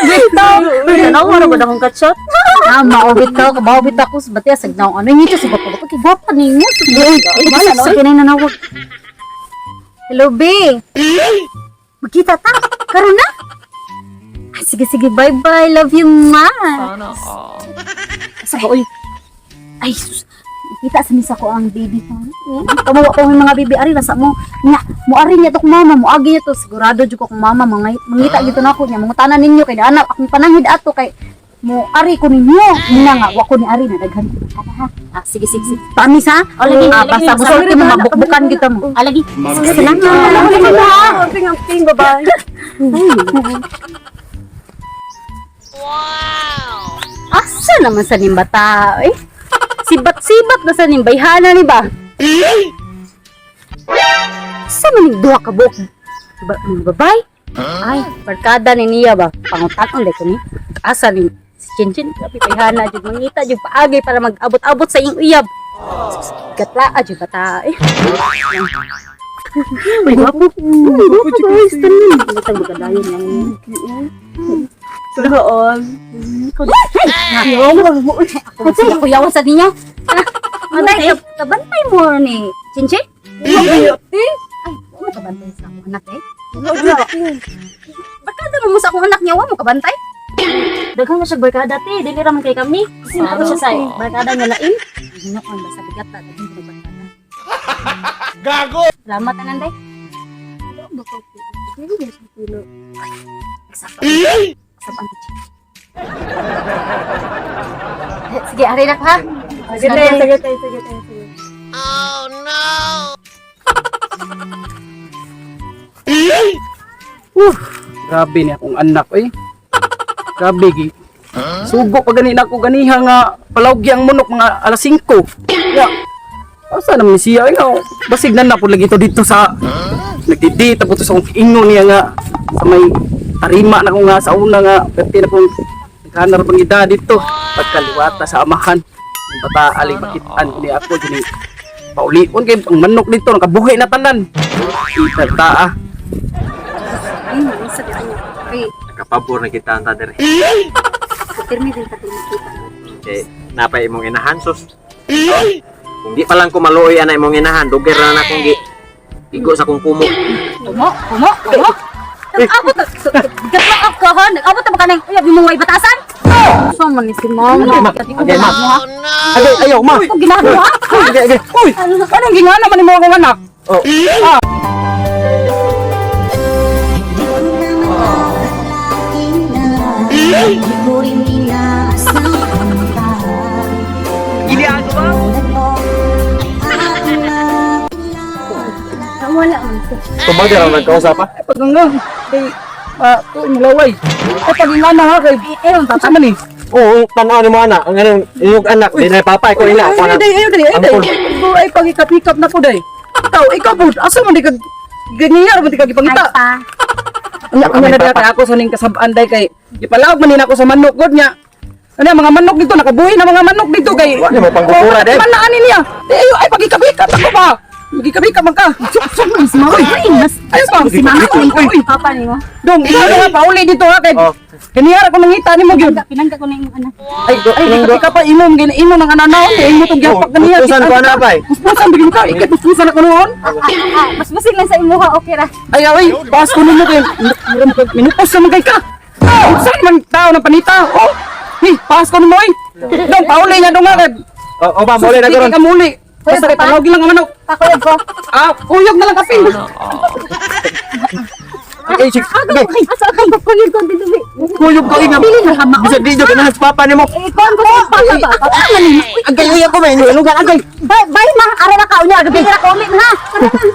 Bitaw. Tanawa ra ba akong katshot? Ah, maubit ka, maubit ako sa batiya sa gnaw. Ano ngito sa bato? Kay gwapa ninyo. Wala na kinay nanawag. Hello, B. Magkita ta. Karon na. Ay, sige, sige. Bye-bye. Love you, ma. Sana all. Asa ba, uy? Ay, sus. Kita sa misa ko ang baby ko. Kamawa ko ang mga baby ari nasa mo. Nya, mo ari niya to kung mama, mo agi niya to. Sigurado jud ko kung mama mangita gito na ako niya. Mangutana ninyo kay anak akong pananghid ato kay mo ari ko ninyo. Ina nga wa ko ni ari na daghan ko kada ha. Ah, sige sige sige. Promise ha. Oh, lagi, Ah, lagi, basta lagi. busog mo mabukbukan kita mo. Ah, lagi. Salamat. Amping, amping, bye-bye. Asa naman sa nimbata eh? Sibat-sibat na sa nimbayhana ni ba? Sa man duha ka buok ba, mga babay? Ay, barkada ni niya ba? Pangutanon dai ko ni. Asa ni si Chinchin grabe bayhana jud mangita jud paagi para mag-abot-abot sa iyong uyab. Gatlaa jud bata eh. Uy, gwapo. Uy, gwapo guys. Tanin. Matag magadayon lang. Sana all. Ako sige kuyawan sa ninyo. Maday, kabantay mo ni Chinchin? Ay, wa mo kabantay sa akong anak eh. Barkada mo mo sa akong anak niya, wa mo kabantay? Daghan na siya barkada te, dili ra man kay kami. Kasi na siya sa barkada nga lain. Ginoon, basta bigat na, daghan ko barkada. Gago! Salamat tanan day. Kasap ang teacher. Sige, ari na ka ha. Sige tayo, sige tayo, sige tayo, sige. Grabe ni akong anak eh. Grabe gi. Sugo pa gani nako ganiha nga palawgi ang manok mga alas 5. Ya. Asa naman ni siya eh nga. Basig na na po lagi to dito sa nagdidita po to sa akong ingon niya nga sa may tarima na ko nga sa una nga pwede na pong naghanar pang ida dito pagkaliwata sa amahan. Ang bata aling makitaan ko ni ako dini paulion kay ang manok dito nakabuhi na tanan. Ita ah. Ay, sa kanya. Kay, Nakapabor na kita ang tader. pirmi din katong makita. Eh, napay imong inahan sus. Kung di pa lang ko maluoy ana imong inahan, dugir na na kung gi igo sa kong kumo. Kumo, kumo, kumo. Nag-abot, gatlaap ka ha? Nag-abot na ba ka ng uyab yung mga ibatasan? So man ni si mama. Agay, ma. Agay, ayaw ma. Ano ginagawa? Agay, agay. Uy, anong gingana man nimo akong anak? Oh. Ah. Hindi ko rin inaasahan pa. Tulad mo ay aking makilala. Wala man siya. Tumang di ra man kausap pa. Ay, pag nga, kay, ah, to imong laway. Ay, pag nga na ha, kay, Eh, ewan sa man ni? Oo, tan-aw ni mo ana, ang anong inyong anak, di na papay ko ina ako Ay, na. day, ay, day, ay, day. Angkol. Ay, pag ikap-ikap na ko, day. Ikaw, ikaw po, asa man di ka, ganyan man di ka Ay gipangita. pa. Anya, kanya na kay ako sa ning kasabaan, day, kay, gipalawag man nina ako sa manok, god niya. Ano mga manok dito, nakabuhi na mga manok dito, kay. Wa ni mo panggukura, day. Man na ani niya. Day, ay, ay, pag ikap-ikap ako ba? Magikap-ikap man ka. Si mama. Ay, mas. Ay, pa. Si mama. Uy, Papa ni mo. Dong, ikaw na nga, pauli dito ha, kay. Oh. Kaniyara ko mangita ni mo gyud. Pinangga ko na yung anak. Ay, ay, ikaw pa imo imo ng ananaw, kay imo tong gihapak kaniya. Puspusan ko ana bay. Puspusan bigyan ka, ikat puspusan ako noon. Ah, mas basig lang sa imuha, okay ra. Ay, ay, paas ko nimo kay minupos naman kay ka. Oh, saan man tao ng panita? Oh. Hi, paas ko nimo ay. Dong, pauli nga dong nga kay. Oh, oh, ba, muli na Dili karon. ka muli. Basta kay palawgi lang ang manok. Pakuyab ko. Ah, kuyog na lang kapin. Ay, sige. Aga, ay, asa akong pakuyab ko dito. Kuyog ka inga. Dili na hama. Bisa di jud na sa papa nimo. Eh, kuan ko sa papa ba? Papa man ni. Agay uya ko may inugan agay. Bye, bye ma. Ara na ka unya, gabi ra ka umi ha. Tara na.